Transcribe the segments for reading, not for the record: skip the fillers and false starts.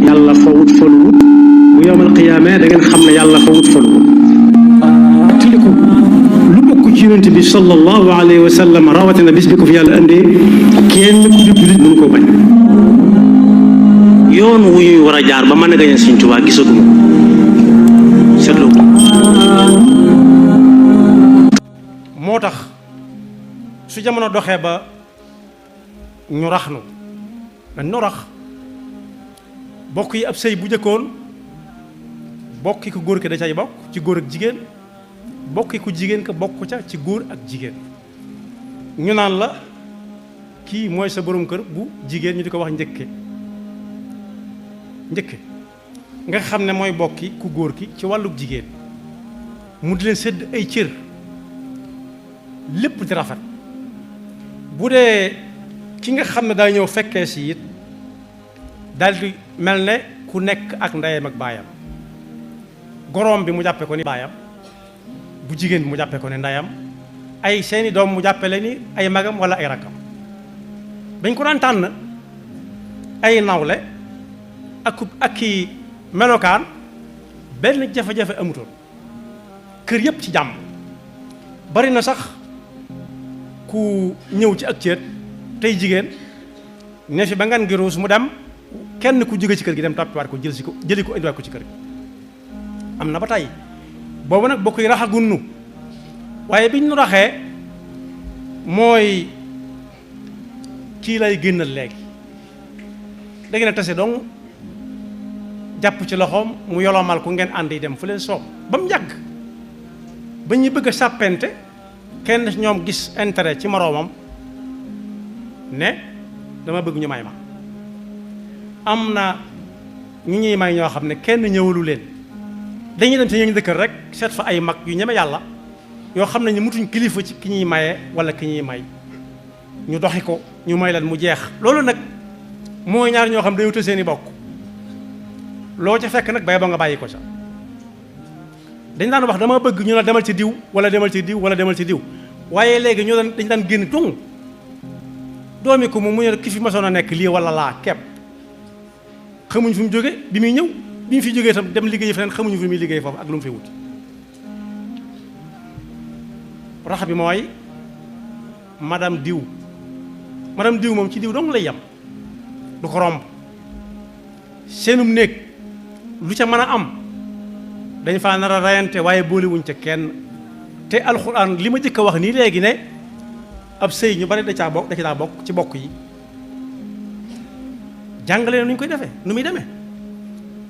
yàlla fawut faluwut bu yowmal qiyaamee da ngeen xam ne yàlla fawut faluwut tiliku lu bokk ci yonent bi sallallahu alayhi wa sallam rawatina bis bi ko fi yàlla indee kenn ku di jullit mënu ko bañ yoon wu ñuy war a jaar ba mën a gañe Sëñ Tuubaa gisaguma seetlu ko moo tax su jamono doxee ba ñu rax nu dañ nu rax bokk yi ab sëy bu jëkkoon bokki ku góor ki da cay bokk ci góor ak jigéen bokki ku jigéen ka bokk ca ci góor ak jigéen ñu naan la kii mooy sa borom kër bu jigéen ñu di ko wax njëkke nga xam ne mooy bokki ku góor ki ci wàllu jigéen mu di leen sédd ay cër lépp di rafet bu dee ki nga xam ne daa ñëw fekkee si it daldi mel ne ku nekk ak ndeyam ak baayam goroom bi mu jàppe ko ni baayam bu jigéen bi mu jàppe ko ni ndeyam ay seeni doom mu jàppe leen ni ay magam wala ay rakkam dañ ko daan tànn ay nawle ak ki melokaan benn jafe-jafe amutoon kër yépp ci jàmm bari na sax ku ñëw ci ak céet tey jigéen ne fi ba ngan gi ruus mu dem kenn ku jóge ci kër gi dem toppiwaat ko jëli ko indiwaat ko ci kër gi am na ba tey boobu nag bokk yi raxagunnu waaye biñ nu raxee mooy kii lay génnal léegi da ngeen a tase donc jàpp ci loxoom mu yolomal ku ngeen ànd yi dem fu leen soob ba mu yàgg ba ñu bëgg a sàppente kenn ñoom gis intérêt ci moroomam ne dama bëgg ñu may ma am na ñu ñuy may ñoo xam ne kenn ñëwalu leen dañuy dem ci ñu dëkkal rek seet fa ay mag yu ñeme yàlla yoo xam ne ñu mutuñ kilifa ci ki ñuy maye wala ki ñuy may ñu doxi ko ñu may leen mu jeex loolu nag mooy ñaar ñoo xam ne dañu tëj seeni bokk loo ca fekk nag bay ba nga bàyyi ko sa dañ daan wax dama bëgg ñu la demal ci diw wala demal ci diw wala demal ci diw waaye léegi ñu dañ daan génn tung doomi ko mu ne ki fi masoon a nekk lii wala laa kepp xamuñ fu mu jóge bi muy ñëw bi mu fi jógee itam dem liggéey feneen xamuñu fu muy liggéey foofu ak lu mu fi wut rax bi mooy madame diw moom ci diw dong lay yem du ko romb seenum néeg lu ca mën a am dañ faa nar a rayante waaye boolewuñ ca kenn te alxuraan li ma jëkk a wax nii léegi ne ab sëy ñu bari da ci daa bokk ci bokk yi jàngale na nu ñu koy defee nu muy demee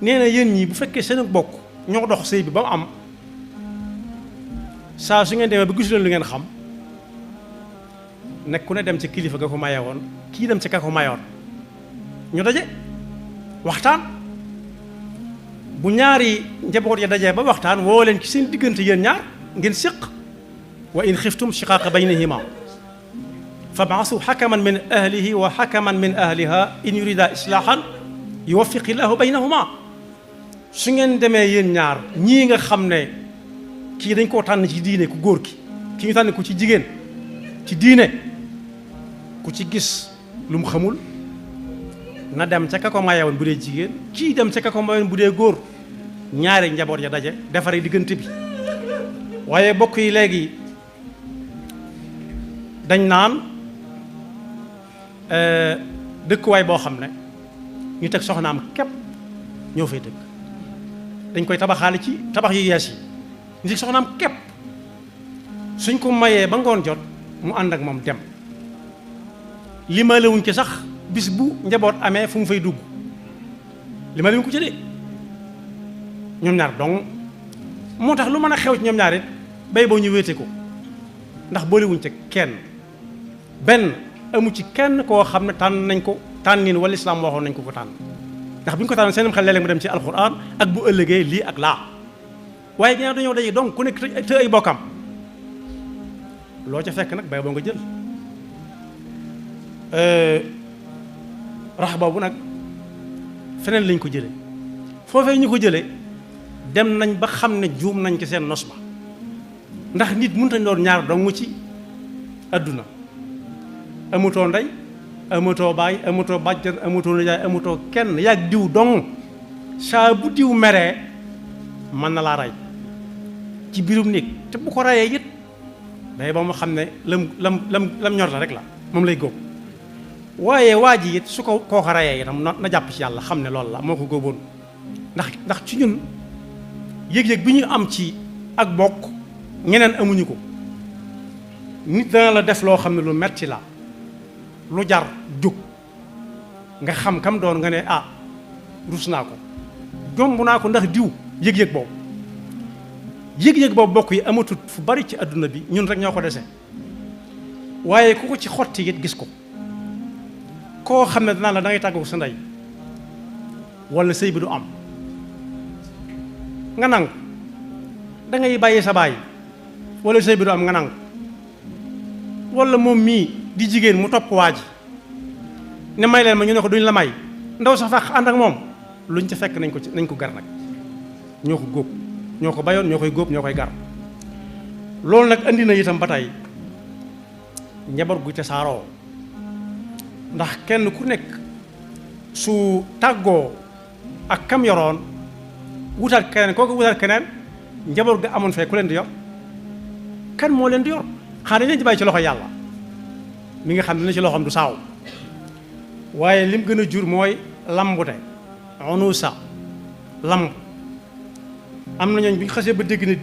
nee na yéen ñii bu fekkee seen bokk ñoo dox sëy bi ba mu am saa su ngeen demee ba gisu leen lu ngeen xam nekk ku ne dem ci kilifa ga ko maye woon kii dem ci ka ko mayoon ñu daje waxtaan bu ñaari njaboot ya dajee ba waxtaan woo leen ci seen diggante yéen ñaar ngeen séq wa in xiftum shiqaaqa baynihima fab'asu xakaman min ahlihi wa xakaman min ahliha in yurida islaahan yuwaffiqi llaahu baynahuma su ngeen demee yéen ñaar ñii nga xam ne kii dañ koo tànn ci diine ku góor ki ñu tànn ko ci jigéen ci diine ku ci gis lu mu xamul na dem ca ka ko mayewoon bu dee jigéen kii dem ca ka ko mayewoon bu dee góor ñaari njaboot ya daje defaree diggante bi waaye bokk yi léegi dañ naan dëkkuwaay boo xam ne ñu teg soxnaam képp ñoo fay dëkk dañ koy tabaxaale ci tabax yu yees yi ñu teg soxnaam képp suñ ko mayee ba ngoon jot mu ànd ak moom dem limalewuñ ci sax bis bu njaboot amee fu mu fay dugg limalewuñ ko ci de ñoom ñaar donc moo tax lu mën a xew ci ñoom ñaar it bay boo ñu wéete ko ndax boolewuñ ci kenn benn amu ci kenn koo xam ne tànn nañ ko tànnin wala islaam waxoon nañ ko tànn ndax bu ñu ko tànn seenam xel léeg-léeg mu dem ci alxuraan ak bu ëllëgee lii ak laa waaye ginnaaw dañoo daje donc ku nekk te ay bokkam loo ca fekk nag bay boo nga jël rax boobu nag feneen lañ ko jële foofee ñu ko jële dem nañ ba xam ne juum nañ ci seen nos ba ndax nit mënut a doon ñaar dong ci adduna amutoo ndey amutoo baay amutoo bàjjan amutoo nijaay amutoo kenn yàgg diw dong saa bu diw meree mën na laa rey ci biirum néeg te bu ko reyee it day ba mu xam ne lam ñor la rek la moom lay góob waaye waa ji it su ko kooka reyee itam na jàpp ci yàlla xam ne loolu la moo ko góoboon ndax ci ñun yëg-yëg bi ñu am ci ak bokk ñeneen amuñu ko nit dana la def loo xam ne lu metti la lu jar jóg nga xam kam doon nga ne ah rus naa ko jomb naa ko ndax diw yëg-yëg boobu bokk yi amatut fu bari ci àdduna bi ñun rek ñoo ko dese waaye ku ko ci xotti it gis ko koo xam ne danaa la da ngay tàggu sa ndey wala sëy bi du am nga nangu da ngay bàyyi sa baay wala sëy bi du am nga nangu wala moom mii di jigéen mu topp waa ji ne may leen ma ñu ne ko duñ la may ndaw sax fàq ànd ak moom luñ ca fekk nañ ko gar nag ñoo ko góob ñoo ko bayoon ñoo koy góob ñoo koy gar loolu nag andi na itam ba tey njaboot gu tasaaroo ndax kenn ku nekk su tàggoo ak kam yoroon wutaat keneen kooku wutaat keneen njaboot ga amoon fee ku leen di yor kan moo leen di yor xanaa dañ leen ci bàyyi ci loxo yàlla mi nga xam ne ci loxoom du saaw waaye lim gën a jur mooy lambute onusa lamb am na ñooñ bi ñu xasee ba dégg ne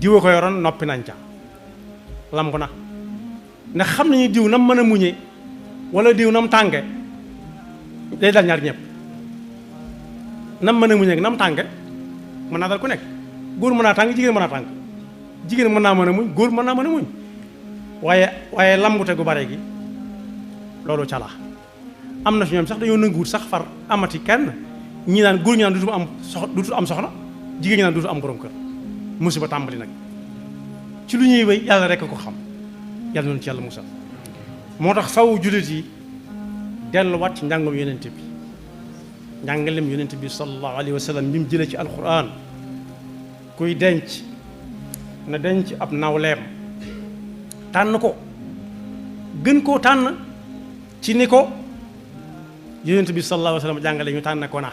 diw a ko yoroon noppi nañ ca lamb na ndax xam nañu diw nam mën a muñe wala diw nam tànge day dal ñaar ñëpp nam mën a muñe ak nam tànge mën naa dal ku nekk góor mën naa tàng jigéen mën naa tàng jigéen mën naa mën a muñ góor mën naa mën a muñ waaye lambute gu bare gi loolu ca la am na fi ñoom sax dañoo nanguwut sax far amati kenn ñi naan góor ñi naan dutu am soxna jigéen ñi naan dutu am borom kër musiba tàmbali nag ci lu ñuy wéy yàlla rekk ko xam yàlla noonu ci yàlla musal moo tax faw jullit yi delluwaat ci njàngum yonent bi njàngalem yonent bi sallallahu alayhi wa sallam bi mu jëlee ci alquran kuy denc na denc ab nawleem tànn ko gën koo tànn ci ni ko yonent bi sallallahu alayhi wa sallam jàngale ñu tànn ko na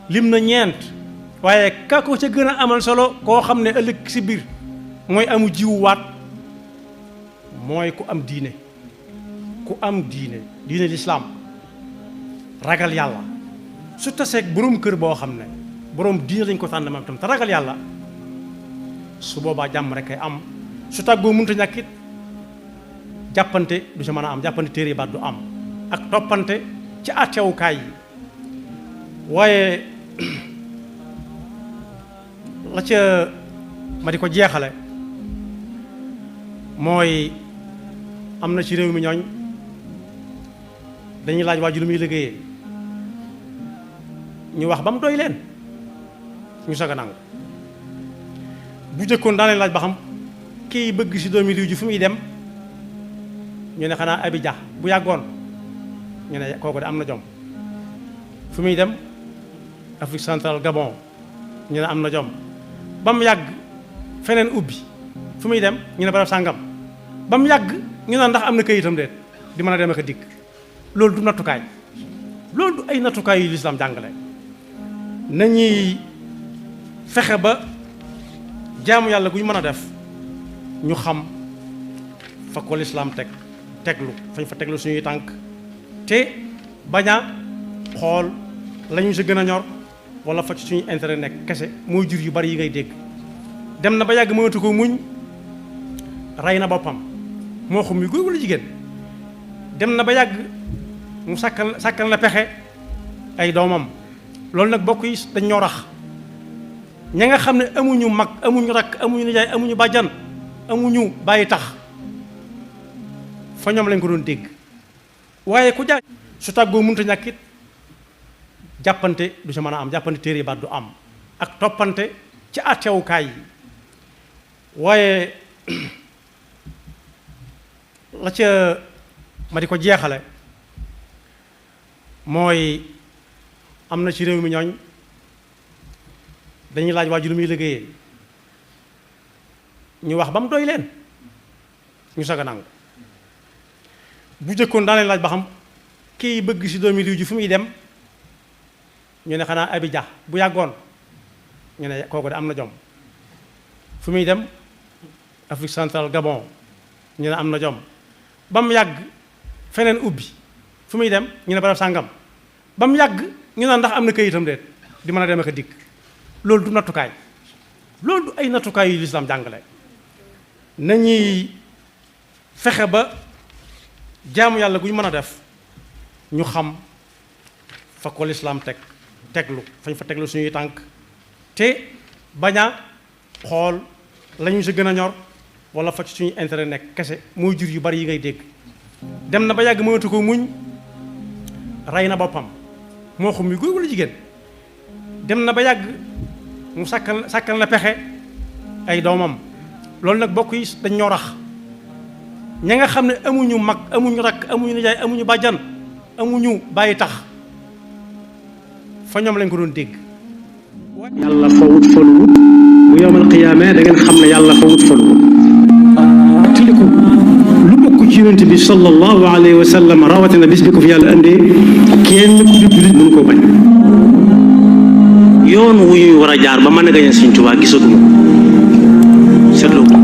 lim na ñeent waaye ka ko ca gën a amal solo koo xam ne ëllëg si biir mooy amu jiwuwaat mooy ku am diine lislaam ragal yàlla su taseeg boroom kër boo xam ne boroom diine lañ ko tànn moom tam te ragal yàlla su boobaa jàmm rek ay am su tàggoo mënta ñàkkit jàppante du sa mën a am jàppante téere baat du am ak toppante ci àttewukaay yi waaye la ca ma di ko jeexale mooy am na ci réew mi ñooñ dañuy laaj waa ji lu muy liggéeyee ñu wax ba mu doy leen ñu saga nangu bu jëkkoon daa leen laaj ba xam kii bëgg si doomi liw ji fu muy dem ñu ne xanaa Abidjan bu yàggoon ñu ne kooku de am na jom fu muy dem Afrique centrale Gabon ñu ne am na jom ba mu yàgg feneen ubbi fu muy dem ñu ne barab sàngam ba mu yàgg ñu naan ndax am na këyitam déet di mën a dem ak a dikk loolu du nattukaay loolu du ay nattukaay yu lislaam jàngale nañuy fexe ba jaamu yàlla gu ñu mën a def ñu xam fa ko lislaam teglu fañ fa teglu suñuy tànk te bañ a xool la ñu si gën a ñor wala fa ci suñu intérêt nekk kese mooy jur yu bari yi ngay dégg dem na ba yàgg mënatu ko muñ rey na boppam moo xam yu góor wala jigéen dem na ba yàgg mu sàkkal na pexe ay doomam loolu nag bokk yi dañ ñoo rax ña nga xam ne amuñu mag amuñu rakk amuñu nijaay amuñu bàjjan amuñu bàyyi tax fa ñoom lañ ko doon dégg waaye ku jaay su tàggoo mënta ñàkkit jàppante du sa mën a am jàppante téere baat du am ak toppante ci àttewukaay yi waaye la ca ma di ko jeexale mooy am na ci réew mi ñooñ dañuy laaj waa ji lu muy liggéeyee ñu wax ba mu doy leen ñu saga nangu bu jëkkoon daa leen laaj ba xam kii bëgg si doomi liw ji fu muy dem ñu ne xanaa Abidjan bu yàggoon ñu ne kooku de am na jom. fu muy dem Afrique centrale Gabon ñu ne am na jom ba mu yàgg feneen ubbi fu muy dem ñu ne barab sàngam ba mu yàgg ñu ne ndax am na këyitam déet di mën a dem ak a dikk. loolu du nattukaay loolu du ay nattukaay yu lislaam jàngale nañuy fexe ba jaamu yàlla gu ñu mën a def ñu xam fa ko lislaam teglu fañ fa teglu suñuy tànk te bañ a xool la ñu si gën a ñor wala fa ci suñu intérêt nekk kese mooy jur yu bari yi ngay dégg dem na ba yàgg mënatu ko muñ rey na boppam moo xam mi góor wala jigéen dem na ba yàgg mu sàkkal na pexe ay doomam loolu nag bokk yi dañ ñoo rax ña nga xam ne amuñu mag amuñu rakk amuñu nijaay amuñu bàjjan amuñu bàyyi tax fa ñoom lañ ko doon dégg. yàlla fa wut faluwut bu yowmal qiyaamee da ngeen xam ne yàlla fa wut faluwut tiliku lu bokk ci yonent bi sallallahu alayhi wa sallam rawatina bis bi ko fi yàlla indee kenn ku di jullit mënu koo bañ. yoon wu ñuy war a jaar ba mën a gañe Sëriñ Tuubaa gisaguma seetlu ko